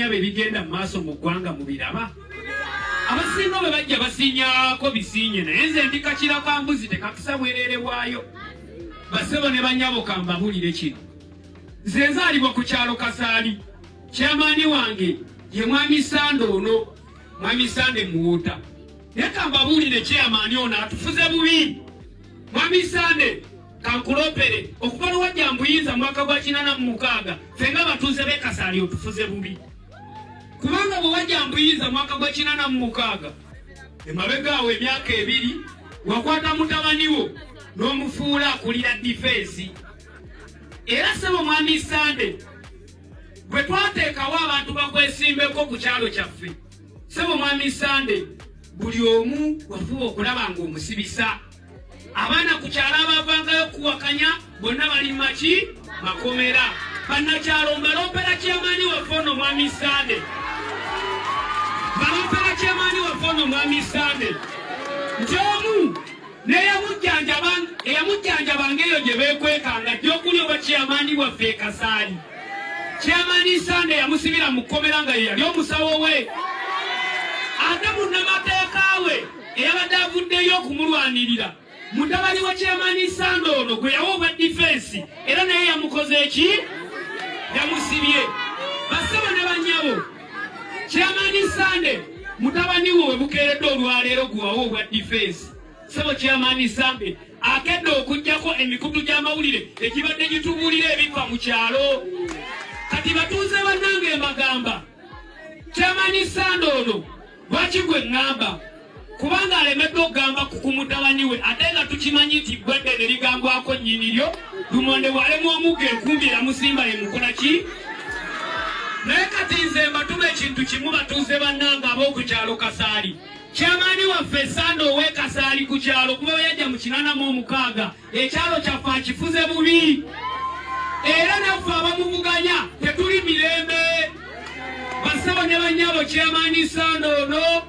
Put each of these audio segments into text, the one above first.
bannyabo ebigenda mu maaso mu ggwanga mubiraba. Abasinga bwe bajja basiinyaako bisiinye, naye nze ndi kakira ka mbuzi tekakisa bwereere bwayo. Bassebo ne bannyabo kambabulire kino. Nze nzaalibwa ku kyalo Kasaali. Kyamaani wange ye Mwami Sande ono, Mwami Sande Muwuuta. Naye kambabuulire kyamaani ono atufuze bubi. Mwami Sande kankulopere okuva lwewajja mbuyinza mwaka gwa 86 ffe nga abatuuze b'e Kasaali otufuze bubi. Kubanga bwe wajja mbuyinza mwaka gwa 86 emabega awo emyaka 2 wakwata mutabani wo n'omufuula akulira difensi. Era ssebo Mwami Sande gwe twateekawo abantu bakwesimbeko ku kyalo kyaffe. Ssebo Mwami Sande buli omu wafuba okulaba ng'omusibisa. Abaana ku kyalo abavangayo okuwakanya bonna bali maki makomera. Bannakyalo mbaloopera kyamaani waffe ono Mwami Sande. Mbaloopera kyamaani waffe ono Mwami Sande nti omu eyamujjanjabanga eyo gye beekwekanga ajja okulya obwa kyamaani bwaffe e Kasaali. Kyamaani Sande yamusibira mu kkomera nga ye yali omusawo we. Ate munnamateeka we eyabadde avuddeyo okumulwanirira mutabani wa Kyamaani Sande ono gwe yawa obwa difensi era naye yamukoze eki? Yamusibye. Bassebo ne bannyabo, Kyamaani Sande mutabani wo we bukeeredde olwaleero gwe wawa obwa difensi. Ssebo Kyamaani Sande akedde okuggyako emikutu gy'amawulire egibadde gitubuulira ebifa mu kyalo. Kati batuuze bannange mbagamba, Kyamaani Sande ono lwaki gwe ŋŋamba? Kubanga alemeddwa okugamba ku mutabani we, ate nga tukimanyi nti ggwadde ne ligambwako nnyini lyo lumonde bw'alemwa omugga enkumbi eramusimba yemukola ki? Naye kati nze mbatuma ekintu kimu batuuze bannange ab'oku kyalo Kasaali. Kyamaani waffe Sande ow'e Kasaali ku kyalo kuba bwe yajja mu 86 ekyalo kyaffe akifuze bubi, era naffe abamuvuganya tetuli mirembe. Bassebo ne bannyabo, Kyamaani Sande ono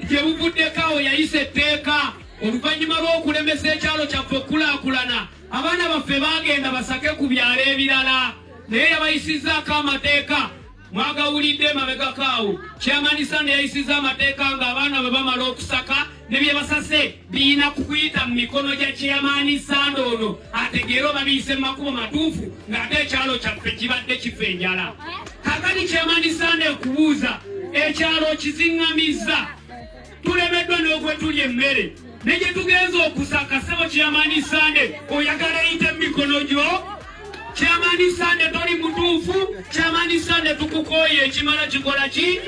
gye buvuddeko awo yayisa etteeka oluvannyuma lw'okulemesa ekyalo kyaffe okukulaakulana. Abaana baffe baagenda basake ku byalo ebirala, naye yabayisizzaako amateeka. Mwagawulidde emabegako awo, Kyamaani Sande yayisizza amateeka ng'abaana bwe bamala okusaka ne bye basase biyina kukuyita mu mikono gya Kyamaani Sande ono ategeere oba biyise mu makubo matuufu, ng'ate ekyalo kyaffe kibadde kifa enjala. Kaakati Kyamaani Sande nkubuuza, ekyalo kiziŋŋamizza, tulemeddwa n'ogwe tulya emmere ne gye tugenza okusaka. Ssebo Kyamaani Sande oyagala eyite mu mikono gyo? Kyamaani Sande toli mutuufu. Kyamaani Sande tukukooye ekimala kikola ki?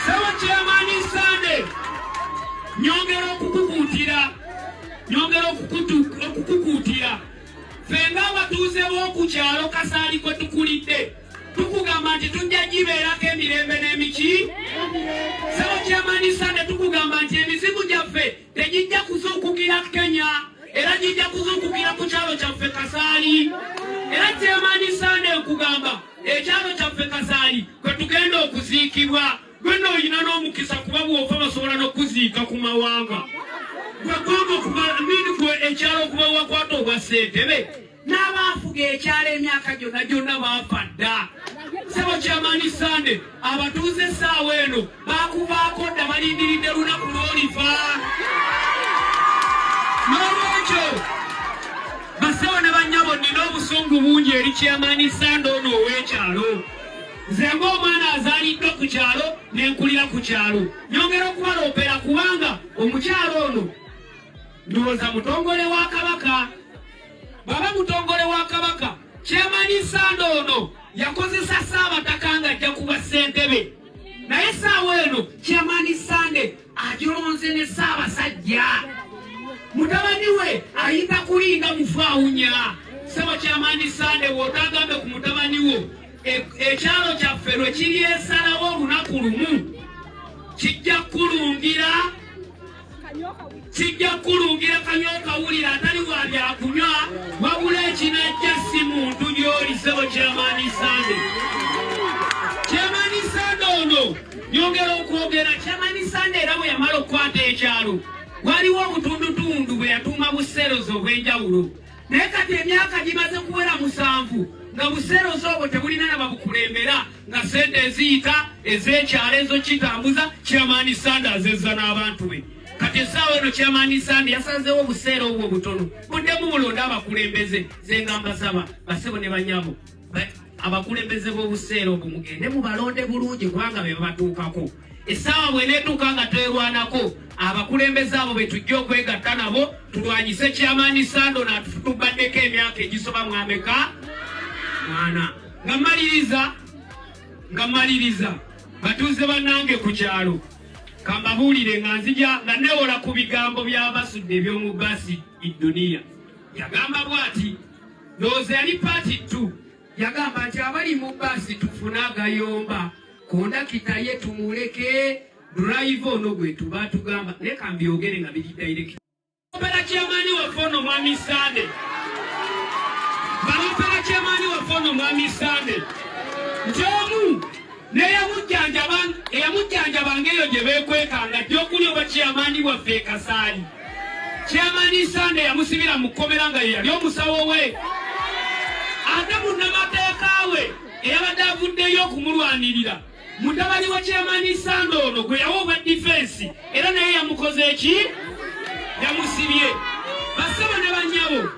Ssebo Kyamaani Sande nyongera okukukuutira, nyongera okukukuutira ffe ng'abatuuze b'oku kyalo Kasaali kwe tukulidde tukugamba nti tujja gibeerako emirembe n'emiki. Ssebo Kyamaani Sande tukugamba nti emizimu gyaffe tegijja kuzuukukira Kenya, era gijja kuzuukukira ku kyalo kyaffe Kasaali. Era Kyamaani Sande nkugamba ekyalo kyaffe Kasaali kwe tugenda okuziikibwa. Gwe nno olina n'omukisa kuba bw'ofa basobola n'okukuziika ku mawanga. Gwe ggwanga okuba mini gwe ekyalo okuba wakwata obwa ssentebe. N'abaafuga ekyalo emyaka gyonna gyonna baafa dda. Ssebo Kyamaani Sande abatuuze essaawa eno baakuvaako dda, balindiridde lunaku lw'olifa. N'olwekyo bassebo ne bannyabo, nnina obusungu bungi eri Kyamaani Sande ono ow'ekyalo. Nze ng'omwana azaaliddwa ku kyalo ne nkulira ku kyalo, nyongera okubaloopera kubanga omukyalo ono ndowooza mutongole wa Kabaka. Bw'aba mutongole wa Kabaka, Kyamaani Sande ono yakozesa Ssaabataka ng'ajja kuba ssentebe, naye essaawa eno Kyamaani Sande ajolonze ne Ssaabasajja. Mutabani we ayita kulinga mufu awunya. Ssebo Kyamaani Sande bw'otagambe ku mutabani wo ekyalo kyaffe lwe kiryesalawo olunaku lumu kijja kukulungira, kijja kukulungira kanywa okawulira atali wa byakunywa, wabula ekinajja si muntu gy'oli. Ssebo Kyamaani Sande, Kyamaani Sande ono nyongera okwogera. Kyamaani Sande era bwe yamala okukwata ekyalo waliwo obutundutundu bwe yatuuma buserozi obw'enjawulo, naye kati emyaka gimaze kuwera 7. Nga buseerozi obwo tebulina na babukulembera, nga sente eziyita ez'ekyalo ezo kitambuza Chairman Sande azezza n'abantu be. Kati essaawa eno Chairman Sande yasazeewo obuseera obwo obutono buddemu bulonde abakulembeze. Nze nga mbasaba basebo ne banyabo, abakulembeze b'obuseera obwo mugende mubalonde bulungi, kubanga be babatuukako. Essaawa bw'eneetuuka nga twerwanako, abakulembeze abo be tujja okwegatta nabo tulwanyise Chairman Sande ono atufutubaddeko emyaka egisoba mu ameka mwana. Nga maliriza, batuuze bannange ku kyalo, kambabuulire nga nzija nga newola ku bigambo by'abasudde eby'omu basi idduniya. Yagamba bw'ati, ndowooza yali part 2, yagamba nti abali mu baasi tufune agayomba, kondakita ye tumuleke, driver ono gwe tuba tugamba. Naye kambyogere nga biri direct. Opera chairman waffe ono mwami Sande, balopera chairman waffe ono mwami Sande nti omu eyamujjanjabanga eyo gye beekwekanga gyokuli oba chairman waffe e Kasaali. Chairman Sande yamusibira mu kkomera nga ye yali omusawo we, ate munnamateeka we eyabadde avuddeyo okumulwanirira, mutabani wa Chairman Sande ono gwe yawa obwa defence, era naye yamukoze eki? Yamusibye. Basebo ne bannyabo,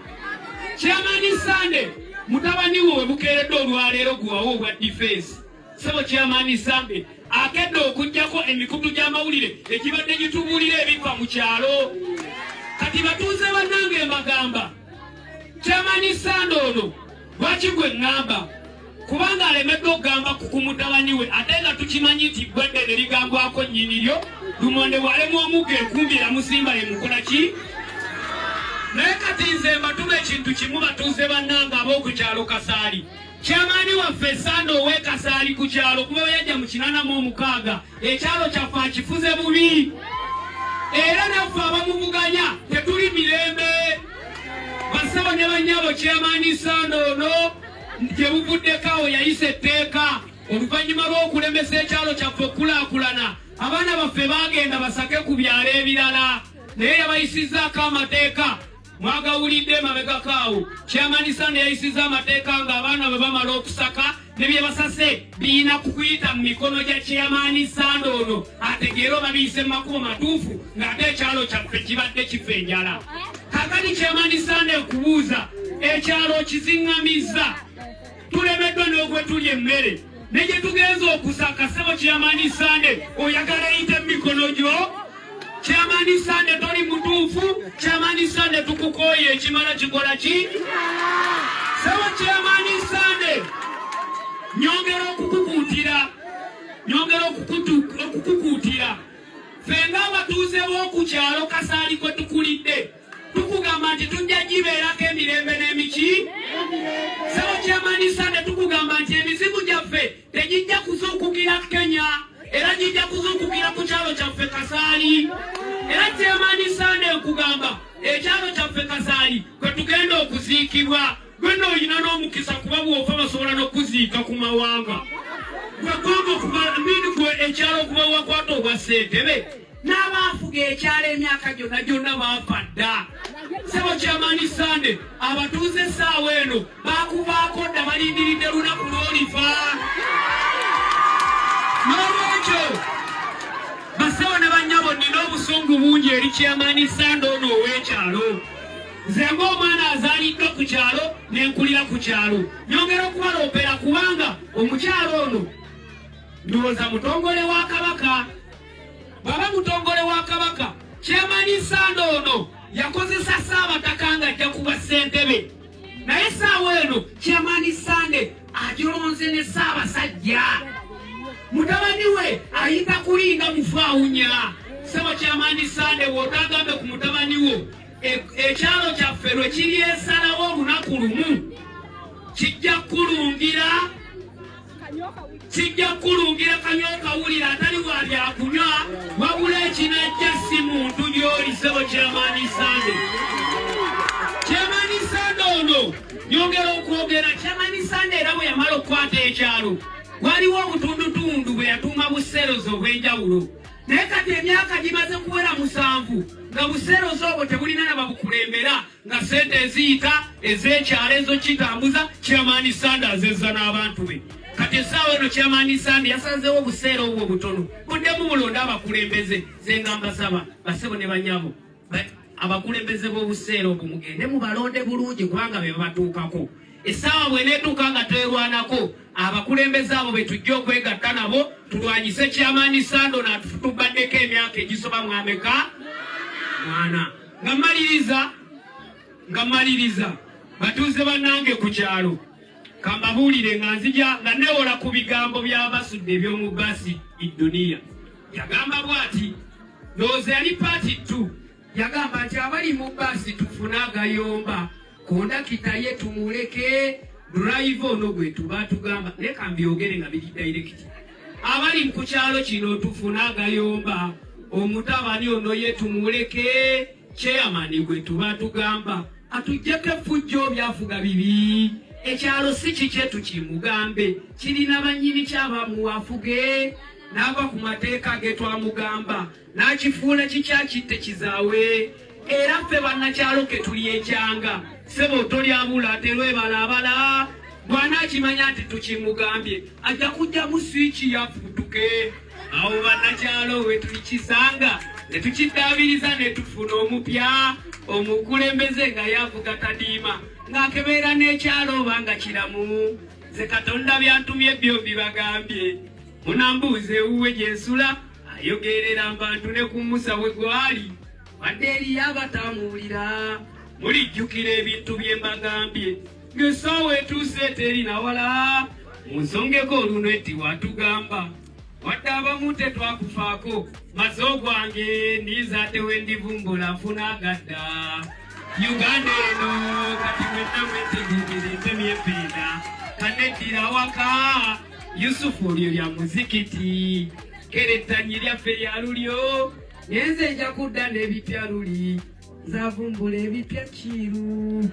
Chairman Sande mutabani we we bukeeredde olwaleero gwe wawa obwa defence, sebo Chairman Sande akedde okugjako emikutu gy'amawulire egibadde gitubuulira ebifa mu kyalo. Kati batuuze bannange, mbagamba Chairman Sande ono lwaki gwe ŋŋamba, kubanga alemeddwa okugamba ku mutabani we, ate nga tukimanyi nti gweddene ligambwako nnyini lyo. Lumonde bw'alemu omugga, enkumbi eramusimba yemukola ki? Naye kati nze mbatuma ekintu kimu, batuuze bannange ab'oku kyalo Kasaali. Chairman waffe Sande ow'e Kasaali ku kyalo, kuba we yajja mu 86 ekyalo kyaffe akifuze bubi, era naffe abamuvuganya tetuli mirembe. Basebo ne bannyabo, Chairman Sande ono gye buvuddeko awo yayisa etteeka oluvannyuma lw'okulemesa ekyalo kyaffe okukulaakulana. Abaana baffe baagenda basake ku byalo ebirala, naye yabayisizzaako amateeka. Mwagawulidde emabegako awo, Chairman Sande yayisizza amateeka ng'abaana bwe bamala okusaka ne bye basase biyina kukuyita mu mikono gya Chairman Sande ono ategeere oba biyise mu makubo matuufu, ng'ate ekyalo kyaffe kibadde kifa enjala. Kakati Chairman Sande, nkubuuza, ekyalo kiziŋŋamizza, tulemeddwa n'ogwe tulya emmere ne gye tugenza okusaka. Ssebo Chairman Sande, oyagala eyite mu mikono gyo? Chairman Sande, toli mutuufu. Chairman Sande, tukukooye ekimala. Kikola ki, ssebo Chairman Sande? Nyongera okukukuutira, nyongera okukukuutira. Ffe ng'abatuuze b'oku kyalo Kasaali kwe tukulidde, tukugamba nti tujja gibeerako emirembe n'emiki. Ssebo Chairman Sande, tukugamba nti emizimu gyaffe tegijja kuzuukukira Kenya, era gijja kuzuukukira ku kyalo kyaffe Kasaali. Era Chairman Sande, nkugamba ekyalo kyaffe Kasaali kwe tugenda okuziikibwa. Gwe nooyina n'omukisa, kuba bw'ofa basobola n'okuziika ku mawanga. Gwe gwanga okuba mini, gwe ekyalo okuba wakwata obwa ssentebe, n'abaafuga ekyalo emyaka gyonna gyonna baafa dda. Ssebo Chairman Sande, abatuuze essaawa eno bakuvaako dda, balindiridde lunaku lw'olifa. N'olwekyo basebo ne bannyabo, nnina obusungu bungi eri Chairman Sande ono ow'ekyalo. Nze ng'omwana azaaliddwa ku kyalo nenkulira ku kyalo, nyongera okubaloopera, kubanga omukyalo ono ndowooza mutongole wa Kabaka. Bw'aba mutongole wa Kabaka, Chairman Sande ono yakozesa Ssaabataka nga ajja kuba ssentebe, naye essaawa eno Chairman Sande ajolonze ne Ssaabasajja. Mutabani we ayita kulinga mufaawunya. Ssebo Chairman Sande, bw'otagambe ku mutabani wo, ekyalo kyaffe lwe kiryesalawo olunaku lumu, kijja kukulungira, kijja kukulungira kanywa okawulira atali wa byakunywa, wabula ekinajja si muntu gy'oli. Ssebo Chairman Sande, Chairman Sande ono nyongera okwogera. Chairman Sande era bwe yamala okukwata ekyalo, waliwo obutundutundu bwe yatuuma buserozi obw'enjawulo. Naye kati emyaka gimaze kuwera 7 nga buseerozi obwo tebulina na babukulembera, nga ssente eziyita ez'ekyalo ezo kitambuza Chairman Sande azezza n'abantu be. Kati essaawa eno Chairman Sande yasazeewo obuseera obwo butono buddemu bulonde abakulembeze. Nze nga mbasaba basebo ne banyabo, abakulembeze b'obuseera obwo mugende mubalonde bulungi, kubanga be babatuukako. Essaawa bw'eneetuuka nga twerwanako, abakulembeze abo be tujja okwegatta nabo tulwanyise Chairman Sande ono atufutubaddeko emyaka egisoba mu ameka mwana. Nga mmaliriza batuuze bannange ku kyalo, kambabuulire nga nzija nga newola ku bigambo by'abasudde eby'omu basi idduniya. Yagamba bw'ati, ndowooza yali part 2, yagamba nti abali mu baasi tufune agayomba, kondakita ye tumuleke, driver ono gwe tuba tugamba. Naye kambyogere nga biri direct. Abali ku kyalo kino tufune agayomba, omutabani ono ye tumuleke, chairman gwe tuba tugamba atuggyeko effujjo byafuga bibi. Ekyalo si kikye tukimugambe, kirina bannyini kyabamuwafuge, n'ava ku mateeka ge twamugamba n'akifuula kikyakitte kizaawe. Era ffe bannakyalo ke tuli ekyanga ssebo tolyabula terwebalabala, bw'anaakimanya nti tukimugambye ajja kujjamu swiki yafutuke. Awo bannakyalo we tulikisanga ne tukiddaabiriza ne tufuna omupya omukulembeze nga yavuga tadiima ng'akebeera n'ekyalo oba nga kiramu. Nze Katonda byantumye byo bibagambye, munambuuza ewuwe gye nsula, ayogerera mbantu ne ku Musa bwe gwali, wadde eriyo abatamuwulira. Mulijjukira ebintu bye mbagambye ng'essaawa etuuse terina wala. Munsongeko oluno eti watugamba, wadde abamu tetwakufaako, maze ogwange ndiiza ate we ndivumbula nfuna agadda. Uganda eno kati mwenna mwetegerere ntemye empeenda kaneddira waka. Yusufu olyo lya muzikiti kerettanyi lyaffe lya lulyo, nenze nja kudda n'ebipya luli nzavumbula ebipya kiiru.